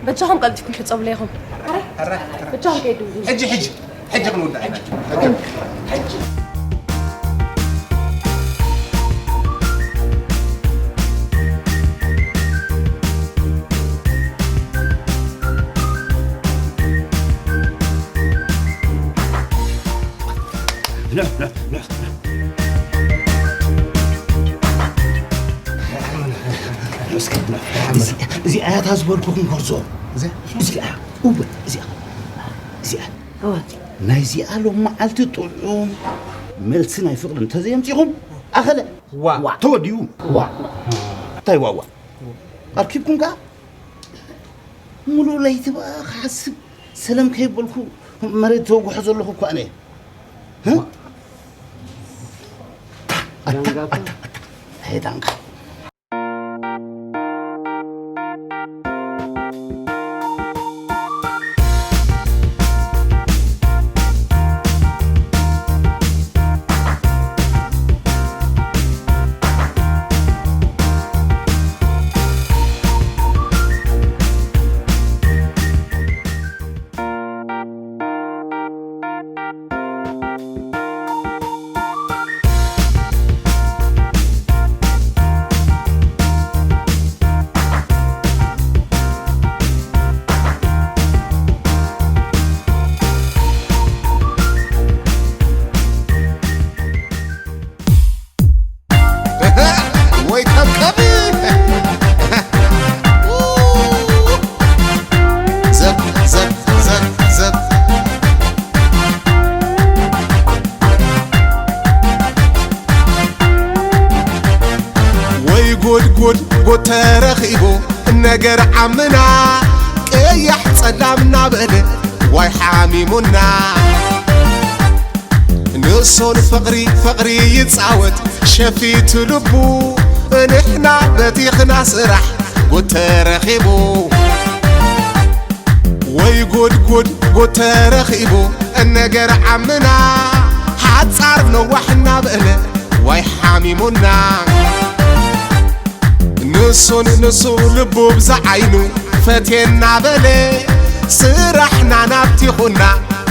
በጃኹም ቀልጢፍኩም ሕጸቡለይ ኢኹም። ኣረ፣ በጃኹም ከይዱ። ሕጂ፣ ሕጂ፣ ሕጂ ክንውዳእ ኢና። ሕጂ። እዚኣ እያ እታ ዝበልኩኹም ጎርዞ። እዚኣ? እዚኣ፣ እወ፣ እዚኣ። እዚኣ። እወ። ናይዚኣ ሎም መዓልቲ ጥዑም መልሲ ናይ ፍቕሪ እንተዘየምጺኹም፣ ኣኸለ። ዋ። ተወዲኡ። ዋ። እንታይ ዋዋ? ኣርኪብኩም ከኣ? ሙሉእ ለይቲ በኣ ክሓስብ ሰለም ከይበልኩ መሬት ተወግሖ ዘለኹ እኳ ኣነ። እ? ኣታ፣ ኣታ፣ ኣታ። ኣይ ዳንጋ። ወይ ከብከብ። ዘብ፣ ዘብ፣ ዘብ፣ ዘብ። ወይ ጉድ፣ ጉድ፣ ጉድ ተረኺቡ ነገር ዓምና። ቀያሕ ጸላም እናበለ ዋይ ሓሚሙና። ንሱ ንፍቕሪ ፍቕሪ ይጻወት ሸፊቱ ልቡ፣ ንሕና በቲኽና ስራሕ ጉድ ተረኺቡ። ወይ ጉድ ጉድ ጉድ ተረኺቡ ነገር ዓምና፣ ሓጻር ነዋሕ እናበለ ዋይ ሓሚሙና። ንሱን ንሱ ልቡ ብዛ ዓይኑ ፈቴና በለ፣ ስራሕና ናብቲ ኹና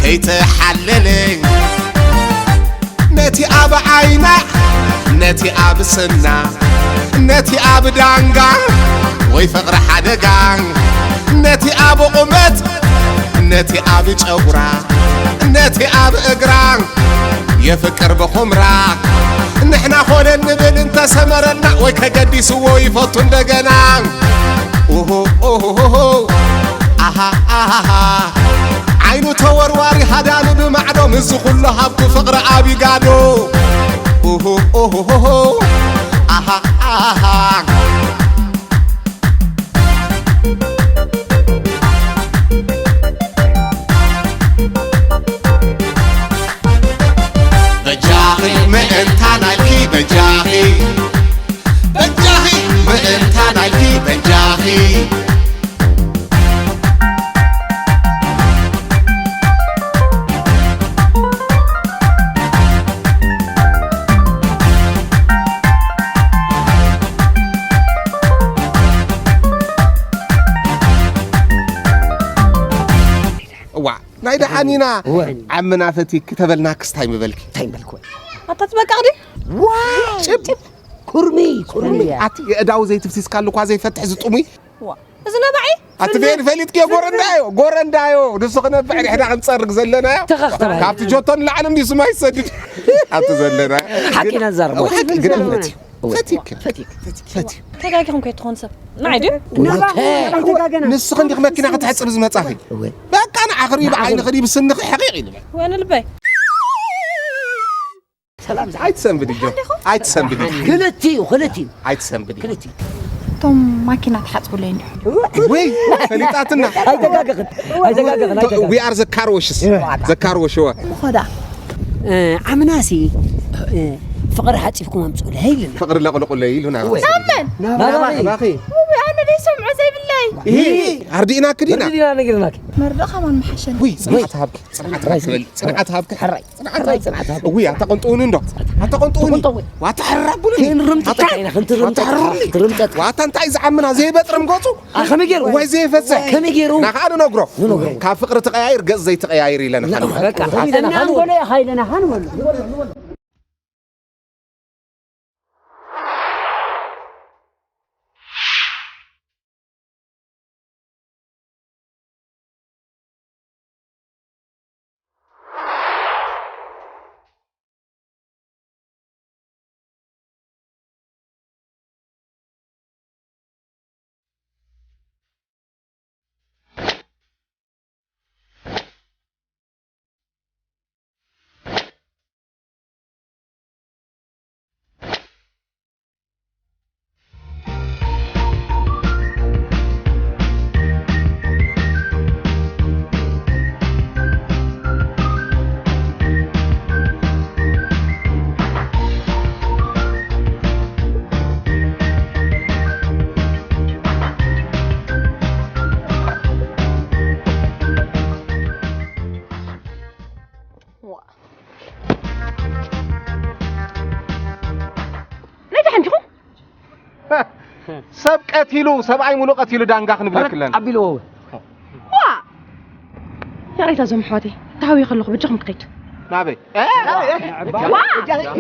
ከይተሓለለ። ነቲ ኣብ ዓይና፣ ነቲ ኣብ ስና፣ ነቲ ኣብ ዳንጋ ወይ ፍቕሪ ሓደጋ፣ ነቲ ኣብ ቁመት፣ ነቲ ኣብ ጨጉራ፣ ነቲ ኣብ እግራ፣ የፍቅር ብኹምራ። ንሕና ኾነ ንብል እንተሰመረልና፣ ወይ ከገዲስዎ ይፈቱ እንደገና። ኡሁ፣ ኡሁ፣ ኡሁ፣ ኣሃ፣ ኣሃ፣ ዓይኑ ተወርዋሪ ሃዳኑ ብማዕዶ፣ ምስዚ ኩሉ ሃብቱ ፍቕሪ ኣብ ኢጋዶ። ኡሁ፣ ኡሁ፣ ኡሁ፣ ኣሃ፣ ኣሃ። በጃኺ ምእንታን ኣልኪ በጃኺ፣ በጃኺ ምእንታን ኣልኪ በጃኺ። እዋ፣ ናይ ደሓን ኢና። እወ። ዓምና ፈቲክ ተበልና ክስታይ ምበልኪ። እንታይ ምበልክ ወይ? ኣታ ትበቃ ድዩ? ዋ! ጭብ! ኩርሚ፣ ኩርሚ። ኣቲ የእዳው ዘይትፍሲስካሉ እኳ ዘይፈትሕ ዝጥሙይ። ዋ፣ እዚ ነባዒ? ኣቲ ፍልልይ። ቤን ፈሊጥክዮ ጎረንዳዮ፣ ጎረንዳዮ። ንሱ ክነብዕ ንሕና ክንጸርግ ዘለናዮ። ተኸኽ ተባሂሉ። ካብቲ ጆቶ ንላዕሊ እንዲ ስማ ይሰድድ። ኣቲ ዘለና። ሓቂ ኢና ንዛረብ። ሓቂ ግን እምነት እዩ። እወ። ፈቲክ። ፈቲክ። ፈቲክ። ተጋጊኹም ከይትኾኑ ሰብ። ንዓይ ድዩ? ነባኹም ኣይተጋገና። ንስኺ እንዲኺ መኪና ክትሕጽቢ ዝመጻኺ። እወ። በቃ ንዓኺ ርእዩ ብዓይንኺ ርእዩ ብስንኺ ሕቒቕ ኢሉ። ወይኒ ልበይ። ሰላም። ኣይትሰንብዲ ጆ። ኣይትሰንብዲ። ክልቲኡ፣ ክልቲኡ። ኣይትሰንብዲ። ክልቲኡ። እቶም ማኪና ትሓጽቡለይ እንዲኹም። ወይ፣ ፈሊጣትና። ኣይተጋገኽን። ኣይተጋገኽን፣ ኣይተጋገኽን። We are the car washes። The car wash፣ እወ። እሞ ኸዳ። እ፣ ዓምናሲ፣ እ፣ ፍቕሪ ሓጺብኩም ኣምጽኡለይ ኢልና። ፍቕሪ ለቕልቑለይ ኢሉና። እወ። ናብ መን? ናባኺ። ናባኺ። ውይ፣ ኣነ ደይ ሰምዖ ዘይብለይ። ኣርዲእናኪ ዲና? ኣርዲእና ነጊርናኪ። መርዶ ከማን መሓሸን። ውይ፣ ጽንዓት ሃብኪ። ጽንዓት ሃብኪ። ጽንዓት ሃብኪ። ሕራይ። ሕራይ ጽንዓት ሃብኪ። ውይ፣ ኣታ ቅንጥውኒ እንዶ። ኣታ ቅንጥውኒ። ዋታ ሕራቡኒ። ክንርምጥካ ኢና፣ ክንትርምጠጥ። ትርምጠጥ። ዋታ እንታይ ዝዓምና ዘይበጥርም ገጹ? ከመይ ገይሩ? ወይ ዘይፈጽሕ? ከመይ ገይሩ? ናኻ ንነግሮ። ንነግሮ። ካብ ፍቕሪ ትቐያይር ገጽ ዘይትቐያይር ኢለና። በቃ፣ ከመይ ኢለና? እኛ እንጎሎ ኢኻ ኢለና፣ ሃንበሉ። ናይ ደሓን ዲኹም? ሰብ ቀቲሉ ሰብኣይ ሙሉ ቀቲሉ ዳንጋ ክንብለክለን ኣቢልዎ እውን ዋ ይቕሬታ እዞም ኣሕዋተይ ተሃውየ ከለኹ በጃኹም ክኸይድ ናበይ ዋ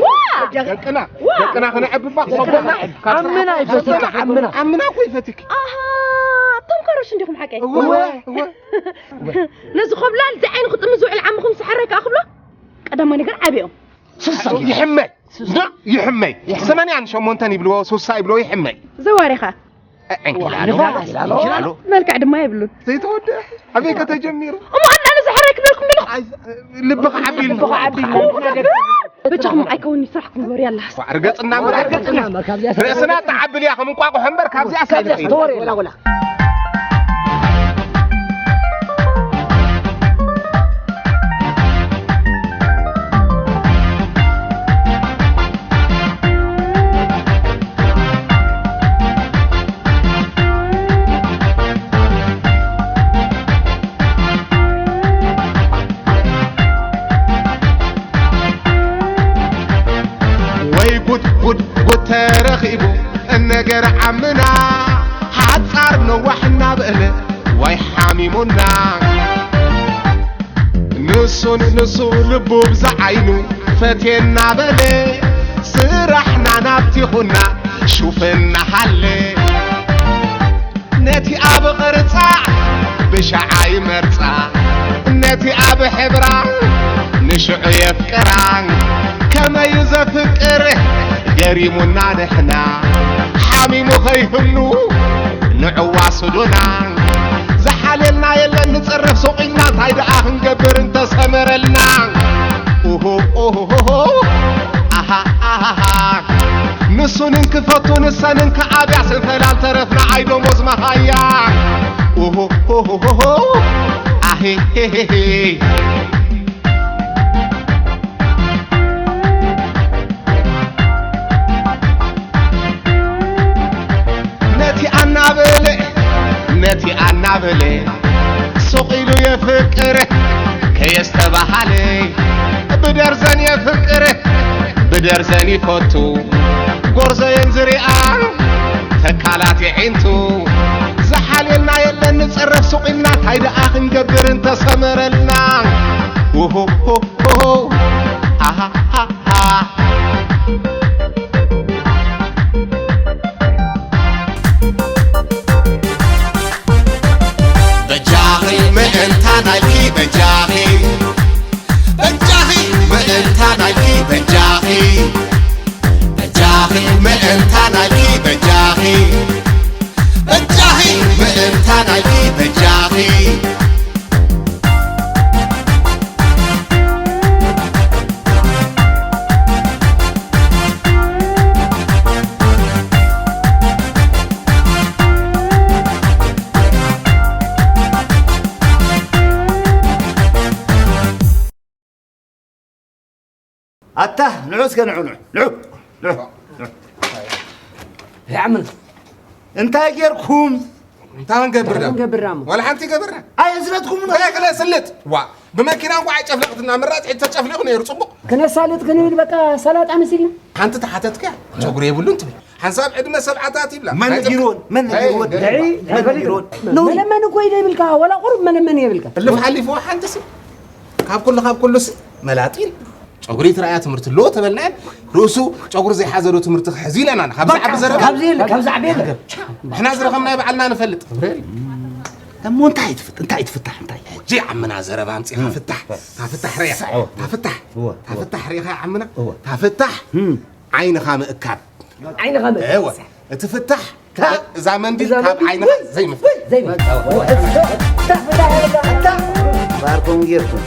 ዋ ደቅና ደቅና ክነዕብባ ክሰቦና ዓምና ይፈትካ ዓምና ዓምና እኮ ይፈትክ ኣሃ እቶም ካሮሽ እንዲኹም ሓቀይ እወ እወ ነዚ ኾብላል እዚ ዓይኑ ክጥምዝ ውዕል ዓምኹም ሰሓራይ ከኣ ክብሎ ቀዳማይ ነገር ዓብኦም ይሕመይ ይሕመይ ሰመንያን ሸሞንተን ይብልዎ ሱሳ ይብልዎ ይሕመይ ዘዋሪኻ ዕንኪላሎ መልክዕ ድማ የብሉን ዘይተወደ ኣበይ ከተጀሚሩ እሞ ኣምላለ ዝሓረይ ክበልኩም ብልኹ ልብኻ ዓቢሉ በጃኹም ኣይከውኒ ስራሕኩም ግበሩ ያላስ ርገጽና እምበር ኣይገጽና ርእስና ተዓብል እያ ከም እንቋቑሖ እምበር ካብዚኣ ሳይድ ተወር የላ ወላ ወይ ጉድ ጉድ ጉድ ተረኺቡ ነገር ዓምና ሓጻር ነዋሕ እናበለ ዋይ ሓሚሙና ንሱን ንሱ ልቡ ብዛ ዓይኑ ፈትየና በለ ስራሕና ናብቲ ኹና ሹፍና ሃለ ነቲ ኣብ ቕርጻ ብሻዓ ይመርጻ ነቲ ኣብ ሕብራ ንሽዑ የፍቅራ ከመይ ዘፍቅር ገሪሙና ንሕና ሓሚሙ ኸይህሉ ንዕዋ ስዱና ዝሓልየልና የለን ንጽረፍ ሱቕ ኢልና እንታይ ደኣ ክንገብር እንተሰመረልና ኡሁ ኡሁ ኣሃ ኣሃ ንሱን እንክፈቱ ንሰን እንክኣብያ ስንፈላል ተረፍና ኣይ ደሞዝ መሃያ ኡሁ ኡሁ ኣሂ ነቲ ኣናበለ ነቲ ኣናበለ ሱቕ ኢሉ የፍቅር ከየስተባሃለ ብደርዘን የፍቅር ብደርዘን ይፈቱ ጎርዞየን ዝሪኣ ተካላት የዒንቱ ዝሓልየልና የለን ንጸረፍ ሱቕ ኢልና እንታይ ደኣ ክንገብር እንተሰመረልና ውሆ ኣሃ በጃኺ ምእንታን ኣልኪ በጃኺ በጃኺ ምእንታን ኣልኪ በጃኺ በጃኺ ምእንታን ኣልኪ በጃኺ በጃኺ ምእንታን ኣልኪ በጃኺ ኣታ ንዑ እስከ ንዑ ንዑ ንዑ ንዑ ይዓምን እንታይ ጌርኩም እንታይ ክንገብር ዳ? ክንገብር ዳሞ? ዋላ ሓንቲ ይገብርና። ኣየስለጥኩም ነው። እንታይ ክነስልጥ? ዋ፣ ብመኪና እንኳ ኣይጨፍለቕትና፣ ምራጭ ተጨፍሊቑ ነይሩ፣ ጽቡቕ። ክነሳልጥ ክንብል በቃ ሰላጣ መሲልና። ሓንቲ ተሓተትካ፣ ጨጉሪ የብሉን ትብል። ሓንሳብ ዕድመ ሰብዓታት ይብላ። መን ናይ ነጊርዎን? መን ነጊርዎን? ደዒ፣ መን ነጊርዎን? መለመን እኮ ኢደ ይብልካ፣ ዋላ ቁሩብ መለመን የብልካ። እልፍ ሓሊፍዎ ሓንቲ ሲ ካብ ኩሉ፣ ካብ ኩሉ ሲ መላጢን ጨጉሪ ትረኣያ ትምህርቲ ኣለዎ ተበልናዮ። ርእሱ ጨጉሪ ዘይሓዘዶ ትምህርቲ ክሕዝ ኢለና። ካብዚ ዓቢ ዘረባ። ካብዚ የለ፣ ካብዚ ዓቢ የለ። ንሕና ዝረኸብናዮ ባዕልና ንፈልጥ። እሞ እንታይ ትፍት-፣ እንታይ ትፍታሕ፣ እንታይ? ሕጂ ዓምና ዘረባ ኣምጺኻ ፍታሕ። ታፍታሕ ርያ። እወ። ታፍታሕ። እወ። ታፍታሕ ርኢኻ ዓምና? እወ። ታፍታሕ። እም። ዓይንኻ ምእካብ። ዓይንኻ ምእካብ። እወ። እቲ ፍታሕ፣ እዛ መንዲል እዛ ካብ መንዲል ዓይንኻ ዘይምፍታሕ። ዘይምፍታሕ። እወ። ፍታሕ፣ ፍታሕ፣ ፍታሕ፣ ፍታሕ። ባርኮም ጌርኩም።